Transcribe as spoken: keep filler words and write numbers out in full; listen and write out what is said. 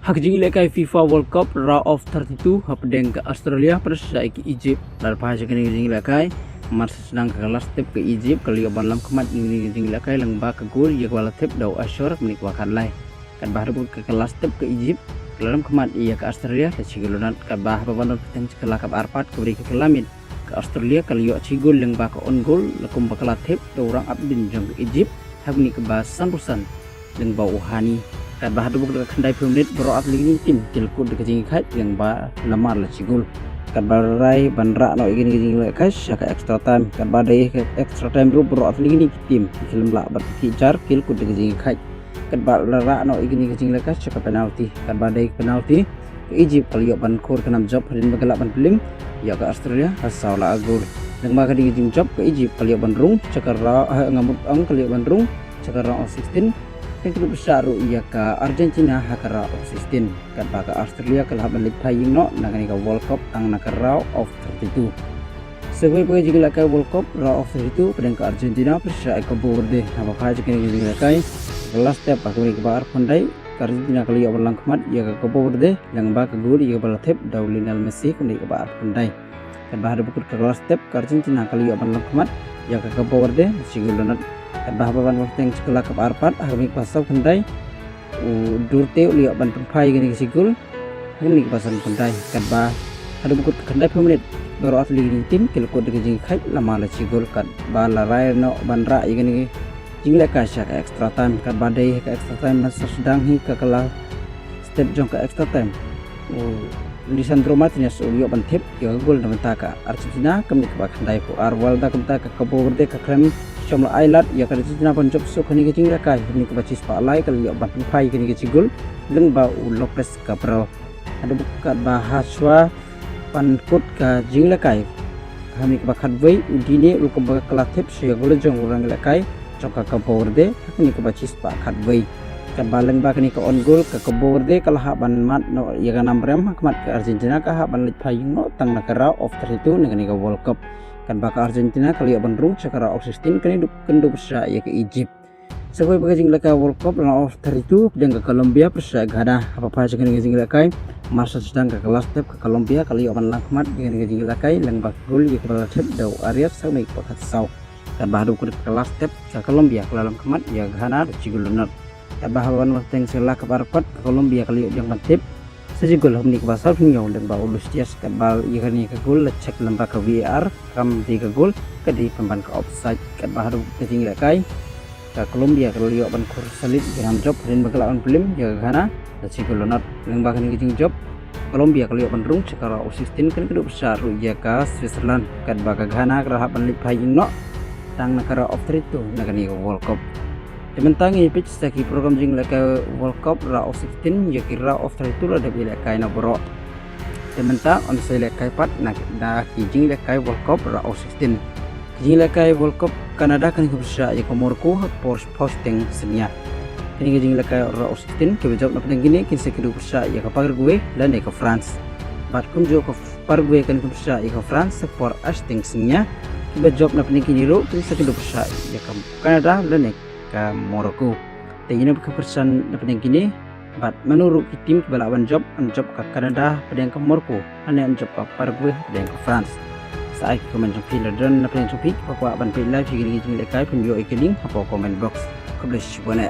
Ha ka jingïalehkai FIFA World Cup Round of thirty-two hapdeng ka Australia pyrshah ïa ka Egypt. Lada phai sha kane ka jingïalehkai, mar shu sdang ka last step ka Egypt ka la ïoh ban lam khmat ïa kane ka jingïalehkai lyngba ka gol ïa kaba la thep da u Ashour ha ka minit kaba khatlai. Katba haduh ka last step ka Egypt ka la lam khmat ïa ka Australia da shi gol la nod, katba haba ban don pateng sha ka la kaba arpad kaba dei ka kylla miet, ka Australia ka la ïoh shi gol lyngba ka own goal la kumba ka la thep da u rangap dien jong ka Egypt ha ka minit kaba sanphew san lyngba u Hani. Katba haduh ka khyndai phew minit baroh ar tylli ki team ki la kut da ka jingïakhaid lyngba namar la shi gol. Katba la rai ban rah noh ïa kane ka jingïalehkai sha ka extra time, katba dei ka extra time ruh baroh ar tylli ki team ki khlem lah ban pynkhih jar, ki la kut da ka jingïakhaid. Katba la rah noh ïa kane ka jingïalehkai sha ka penalty, katba dei ka penalty ka Egypt ka la ïoh ban khur ka nam jop hadien ba ka lah ban pyllim ïa ka Australia ha saw la ar gol. Lyngba kane ka jingjop ka Egypt ka la ïoh ban rung sha ka round, ha, nga mut ong ka la ïoh ban rung sha ka round of sixteen. Kan kynduh pyrshah ruh ïa ka Argentina ha ka round of sixteen, katba ka Australia ka la hap ban leit phai ïing noh na kane ka World Cup tang na ka round of thirty-two. Sa kawei pat ka jingïalehkai World Cup Round of thirty-two, pdeng ka Argentina pyrshah ïa ka Cape Verde. Haba phai sha kane ka jingïalehkai, ka last step ha ka minit kaba arphew khyndai, ka Argentina ka la ïoh ban lam khmat ïa ka Cape Verde lyngba ka gol ïa kaba la thep da u Lionel Messi ha ka minit kaba arphew khyndai. Katba haduh ba kut ka last step ka Argentina ka la ïoh ban lam khmat ïa ka Cape Verde da shi gol la nod. Katba haba ban wan pateng sha ka la kaba arpad ha ka minit kaba sawphew khyndai, u Duarte u la ïoh ban pynphai ïa kane ka shi gol ha ka minit kaba sanphew khyndai. Katba haduh ba kut ka khyndai phew minit baroh ar tylli ki team ki la kut da ka jingïakhaid namar la shi gol, katba la rai noh ban rah ïa kane ka jingïalehkai sha ka extra time, katba dei ka extra time ban sa sdang hi ka, ka la step jong ka extra time u Lisandro Martinez u la ïoh ban thep ïa ka gol na bynta ka Argentina ha ka minit kaba khyndai phew ar. Wat la ka bynta ka Cape Verde ka khlem shym la ai lad ïa ka Argentina ban jop shuh ha kane ka jingïalehkai. Ha ka minit kaba shispah lai ka la ïoh ban pynphai ïa kane ka shi gol lyngba u Lopez Cabral. Haduh katba hashwa ban kut ka jingïalehkai ha ka minit kaba khatwei, u Digne u la kumba ka la thep sha ka gol jong u rangïalehkai jong ka Cape Verde ha ka minit kaba shispah khatwei. Katba lyngba kane ka own goal ka Cape Verde ka la hap ban mad noh ïa ka nam rem ha khmat ka Argentina, ka hap ban leit phai ïing noh tang na ka round of thirty-two na kane ka World Cup. Katba ka Argentina ka la ïoh ban rung sha ka round of sixteen, kan kynduh pyrshah ïa ka Egypt. Sa kawei pat ka jingïalehkai World Cup Round of thirty-two, pdeng ka Colombia pyrshah ïa ka Ghana. Haba phai sha kane ka jingïalehkai, mar shu sdang ka last step ka Colombia ka la ïoh ban lam khmat ïa kane ka jingïalehkai lyngba ka gol ïa kaba la thep da u Arias ha ka minit kaba khatsaw. Katba haduh ka last step ka Colombia ka la lam khmat ïa ka Ghana da shi gol la nod. Katba haba wan pateng sha ka la kaba arpad ka Colombia ka la ïoh jong ban thep sa shi gol ha ka minit kaba sawphew hynñiew lyngba u Luis Diaz, katba ïa kane ka gol la check lyngba ka V A R kam dei ka gol, ka dei pynban ka offside. Katba haduh ka jingïalehkai ka Colombia ka la ïoh ban khur salit ïa ka nam jop hadien ba ka lah ban pyllim ïa ka Ghana da shi gol la nod. Lyngba kane ka jingjop Colombia ka la ïoh ban rung sha ka round of sixteen, kan kynduh pyrshah ruh ïa ka Switzerland, katba ka Ghana ka la hap ban leit phai ïing noh tang na ka round of thirty-two na kane ka World Cup. Te mynta ngin ïa peit sa ki program jingïalehkai World Cup Round of sixteen, ïa ki Round of thirty-two la dep ïalehkai noh baroh. Te mynta yn sa ïalehkai pat na, na ki jingïalehkai World Cup Round of sixteen. Ki jingïalehkai World Cup Canada kan ïa pyrshah ïa ka Morocco ha ka por shiphew shiteng synñia. Kine ki jingïalehkai Round of sixteen kiba jop na pdeng kine kin sa kynduh pyrshah ïa ka Paraguay lane ka France. Bad kumjuh ka Paraguay kan ïa pyrshah ïa ka France ha ka por ar shiteng synñia. Kiba jop na pdeng kine ruh kin sa kynduh pyrshah ïa ka Canada lane ka Morocco. Te ngin ïa peit ka pyrshah na pdeng kine bad mano ruh ki team kiba lah ban jop, yn jop ka Canada pdeng ka Morocco, lane yn jop ka Paraguay pdeng ka France. Sa ai ki comment jong phi, lada don na pdeng jong phi kiba kwah ban peit live ïa kine ki jingïalehkai, phin ïoh ïa ki link hapoh comment box. Khublei shibun eh.